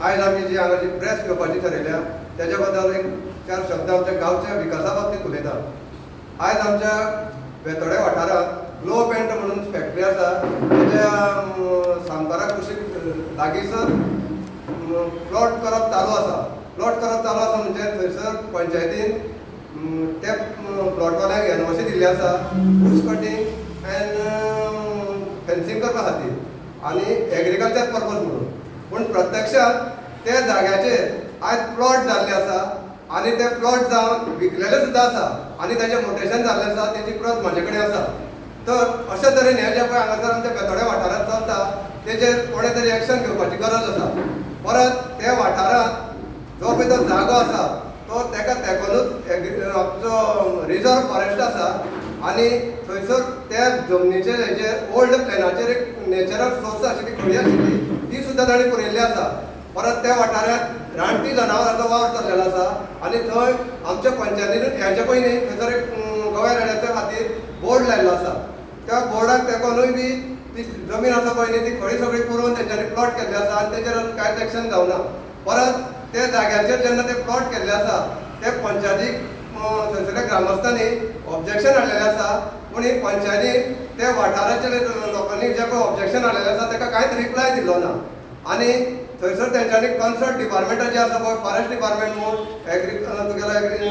आयज आमी जी हांगा जी प्रेस घेवपाची ठरयल्या तेज्या बद्दल एक चार शब्द आमच्या गांवच्या विकासा बाबतींत उलयता. आयज आमच्या बेतोड्या वाठारांत ग्लो पेंट म्हणून फॅक्टरी आसा, तेज्या सामकारा कुशीक लागींसर प्लॉट करप चालू आसा. प्लॉट करप चालू आसा म्हणजे थंयसर पंचायतीन त्या प्लॉटवाल्यांक एनओसी दिल्ली आसा बुश कटींग एंड फेन्सिंग करपा खातीर आनी एग्रीकल्चर पर्पज म्हणून. पूण प्रत्यक्षात त्या जाग्याचेर आयज प्लॉट जाल्ले आसा आनी ते प्लॉट जावन विकलेले सुद्दां आसा आनी तेजें मोटेशन जाल्लें आसा, तेजी प्रत म्हाजे कडेन आसा. तर अशे तरेन हें जें पळय हांगासर आमच्या बेतोड्या वाठारांत चलता तेजेर कोणें तरी एक्शन घेवपाची गरज आसा. परत त्या वाठारांत जो पळय तो जागो आसा तो तेका तेकोनूच आमचो रिजर्व फॉरेस्ट आसा आनी थंयसर त्या जमनीचेर हेजेर ओल्ड प्लॅनाचेर एक नॅचरल सोर्स आशिल्ली खणी आशिल्ली ती सुद्दां तांणी पुरयल्ली आसा. परत त्या वाठारांत रानटी जनावरांचो वावर चल्लेलो आसा आनी थंय आमच्या पंचायतीनूच हेच्या पयलीं थंयसर एक गव्या रेड्याच्या खातीर बोर्ड लायल्लो आसा. त्या बोर्डाक तेकोनूय बी ती जमीन आसा पळय न्ही ती खळी सगळी पुरोवन तेंच्यांनी प्लॉट केल्ले आसा आनी तेजेर अजून कांयच एक्शन जावना. परत त्या जाग्याचेर जेन्ना ते प्लॉट केल्ले आसा ते पंचायतीक थंयसरल्या ग्रामस्थांनी ऑब्जेक्शन हाडलेलें आसा. पूण ही पंचायतीन त्या वाठाराचेर लोकांनी जें पळय ऑब्जेक्शन हाडलेलें आसा ताका कांयच रिप्लाय दिल्लो ना. आनी थंयसर तेंच्यांनी कन्सर्न डिपार्टमेंटां जीं आसा पळय, फॉरेस्ट डिपार्टमेंट म्हूण, एग्री तुगेलो एग्री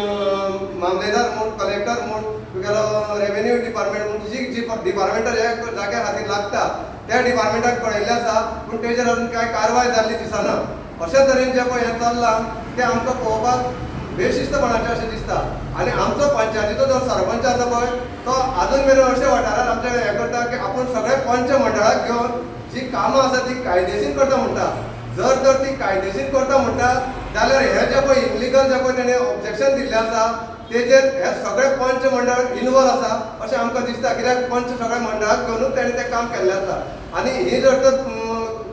मामलेदार म्हूण, कलेक्टर म्हूण, तुगेलो रेवेन्यू डिपार्टमेंट म्हूण, जी जी डिपार्टमेंटां ह्या जाग्या खातीर लागता त्या डिपार्टमेंटाक कळयल्लें आसा. पूण तेजेर अजून कांय कारवाय जाल्ली दिसना. अशे तरेन जें पळय हें चल्लां तें आमकां पळोवपाक बेशिस्तपणाचें अशें दिसता. आनी आमचो पंचायतीचो जो सरपंच आसा पळय तो आजून मेरेन अशे वाठारांत आमचे हें करता की आपूण सगळे पंच मंडळाक घेवन जी कामां आसा ती कायदेशीर करता म्हणटा. जर तर ती कायदेशीर करता म्हणटा जाल्यार हें जें पळय इलिगल जें पळय तेणें ऑब्जेक्शन दिल्लें आसा तेजेर हे सगळे पंच मंडळ इनवॉल्व आसा अशें आमकां दिसता. कित्याक पंच सगळे मंडळाक घेवनूच तेणें तें काम केल्लें आसा. आनी ही जर तर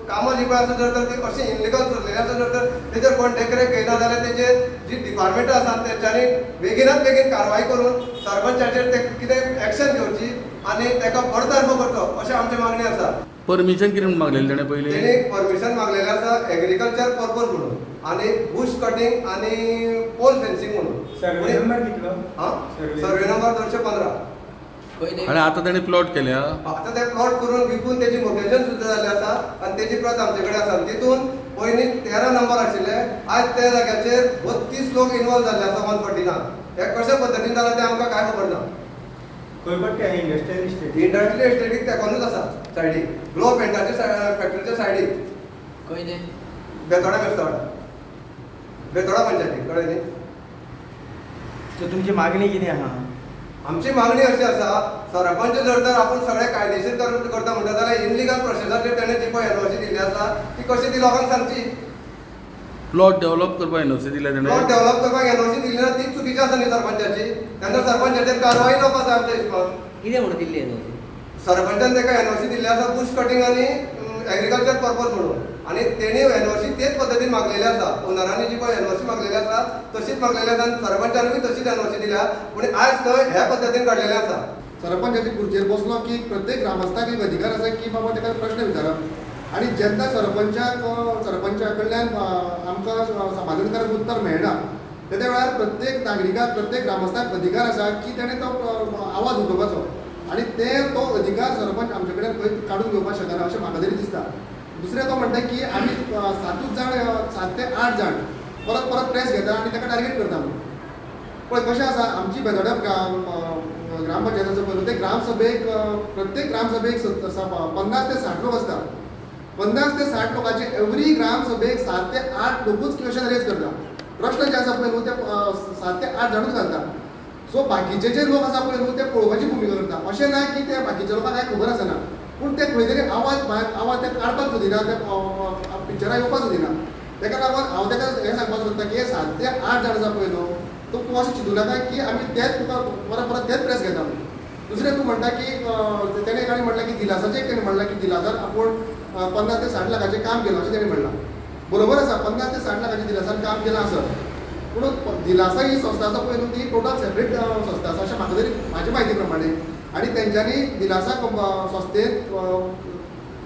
कामां जी पळय आसा जर तर ती अशी इलिगल चल्लेली आसा जर तर तेजेर कोण देखरेख घेयना जाल्यार तेजेर जी डिपार्टमेंटां आसा तेंच्यांनी बेगिनात बेगीन कारवाय करून सरपंचाचेर ते कितें एक्शन घेवची आनी ताका बडतर्फ करचो अशें आमची मागणी आसा. परमिशन कितें म्हूण मागलेलें तेणें पयलीं? तेणी परमिशन मागलेलें आसा एग्रीकल्चर पर्पज म्हणून आनी बुश कटींग आनी पोल फेन्सिंग म्हणून. सर्वे नंबर कितलो? हां, सर्वे नंबर 215. आनी आतां तेणें प्लॉट केल्या. आतां ते प्लॉट करून विकून तेजी मोटेशन सुद्दां जाल्लें आसा आनी तेजी प्रत आमचे कडेन आसा. तितून पयलीं 13 नंबर आशिल्ले, आयज त्या जाग्याचेर 32 लोक इनवॉल्व जाल्ले आसा 114. हे कशे पद्दतीन जालां तें आमकां कांय खबर ना. खंय पडटा? Industrial estate. Industrial इस्टेटीक तेकोनूच आसा सायडीक, ग्लो पेंटाच्या फॅक्टरीच्या सायडीक. खंय तें? बेतोडा, मेस्तवाडा, बेतोडा पंचायतीक, कळ्ळें न्ही. सो तुमची मागणी कितें आहा? आमची मागणी अशी आसा, सरपंच जर तर आपूण सगळें कायदेशीर करता म्हणटा जाल्यार इनलिगल प्रोसेसाचेर तेणें जी पळय एनओसी दिल्ली आसा ती कशी ती लोकांक सांगची. प्लॉट डेव्हलप करपाक एनओसी दिल्या प्लॉट तेणें. डेव्हलप करपाक एनओसी दिली ना ती चुकीची आसा न्ही सरपंचाची. तेन्ना सरपंचाचेर कारवाय जावपा जाय आमच्या हिसपान. कितें म्हणून दिल्ली एनओसी? सरपंचान ताका एनओसी दिल्ली आसा बुश कटींग आनी एग्रीकल्चर पर्पज म्हणून आनी तेणी एनओसी तेच पद्दतीन मागलेली आसा. ओनरांनी जी पळय एनओसी मागलेली आसा तशीच मागलेली आसा आनी सरपंचानूय तशीच एनओसी दिल्या. पूण आयज थंय ह्या पद्दतीन घडलेलें आसा. सरपंचाचे खुर्चेर बसलो की प्रत्येक ग्रामस्थाक एक अधिकार आसा की बाबा ताका प्रश्न विचारप आनी जेन्ना सरपंचाक सरपंचा कडल्यान आमकां समाधानकारक उत्तर मेळना तेद्या वेळार प्रत्येक नागरिकाक प्रत्येक ग्रामस्थाक अधिकार आसा की तेणें तो आवाज उठोवपाचो आनी ते तो अधिकार सरपंच आमचे कडेन खंय काडून घेवपाक शकना अशें म्हाका तरी दिसता. दुसरें तो म्हणटा की आमी 7 जाण 7 ते 8 जाण परत परत प्रेस घेता आनी ताका टार्गेट करता म्हणून. पळय कशें आसा आमची बेतोड्या ग्रामपंचायतीचो पळय ते ग्रामसभेक प्रत्येक ग्रामसभेक 50 ते 60 लोक आसता. 50 ते 60 लोकांचे एवरी ग्रामसभेक 7 ते 8 लोकूच क्वेश्चन रेज करता. प्रश्न जे आसा पळय न्हू ते 7 ते 8 जाणूच घालता. सो बाकीचे जे लोक आसा पळय न्हू ते पळोवपाची भुमिका करता. अशें ना की ते बाकीच्या लोकांक कांय खबर आसना, पूण ते खंय तरी आवाज भायर आवाज ते काडपाक सोदिना, ते पिक्चरां येवपाक सोदिना. ताका लागून हांव ताका हें सांगपाक सोदता की 7 ते 8 जाण आसा पळय न्हू तो तूं अशें चिंतू नाका की आमी तेच तुका परत परत तेच प्रेस घेता म्हणून. दुसरें तूं म्हणटा की तेणें एकाणी म्हणलां की दिलासाचें तेणें म्हणलां की दिलासार आपूण 50 ते 60 लाखाचें काम केलां अशें तेणें म्हणलां. बरोबर आसा, 50 ते 60 लाखाचें दिलासान काम केलां आसत, पूण दिलासा ही संस्था आसा पळय न्हू ती टोटल सेपरेट संस्था आसा अशें म्हाका तरी म्हाजे म्हायती प्रमाणे. आनी तेंच्यांनी दिलासा संस्थेन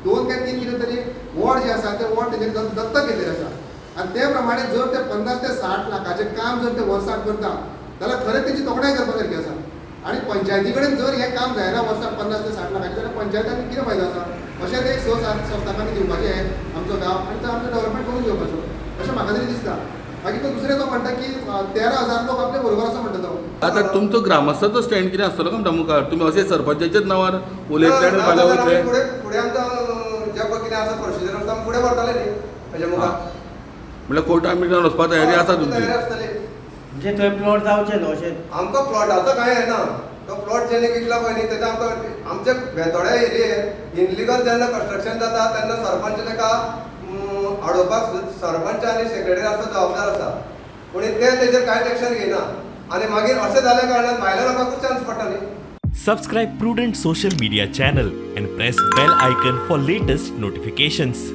2 काय 3 कितें तरी वॉर्ड जे आसा ते वॉर्ड तेंच्यांनी दत्तक घेतलेले आसा. आनी ते प्रमाणे जर ते 50 ते 60 लाखाचें काम जर ते वर्साक करता जाल्यार खरेंच तेची तोखणाय करपा सारकी आसा. आनी पंचायती कडेन जर हें काम जायना वर्साक 50 ते 60 लाखाचें जाल्यार पंचायतीन कितें फायदो आसा? अशें ते एक 6-7 संस्थांनी दिवपाचें हें आमचो गांव आनी तो आमचो डेवलपमेंट करून घेवपाचो अशें म्हाका तरी दिसता. मागीर तो दुसरें तो म्हणटा की 13,000 लोक आपले बरोबर आसा म्हणटा तो. आतां तुमचो ग्रामस्थाचो स्टँड कितें आसतलो काय म्हणटा मुखार तुमी अशें सरपंचाच्याच नांवार उलयतले आनी फाल्यां वयतले. फुडें फुडें आमकां जे पळय कितें आसा प्रोसिजर आसा आमी फुडें व्हरतले न्ही तेजे मुखार. म्हणल्यार कोर्टान बिर्टान वचपा तयारी आसा तुमची? तयारी आसतली. म्हणजे थंय प्लॉट जावचे न्हू अशें? आमकां प्लॉटाचो कांय येना, तो प्लॉट जेणे विकला पळय न्ही तेका आमकां आमच्या बेतोड्या एरियेर इनलिगल जेन्ना कन्स्ट्रक्शन जाता तेन्ना सरपंच तेका आडोवपाक सरपंच आनी सेक्रेटरी आसता जबाबदार आसा, पूण ते तेजेर कांयच एक्शन घेयना आनी मागीर अशें जाल्या कारणान भायल्या लोकांकूच चान्स पडटा न्ही. Subscribe Prudent Social Media channel and press bell icon for latest notifications.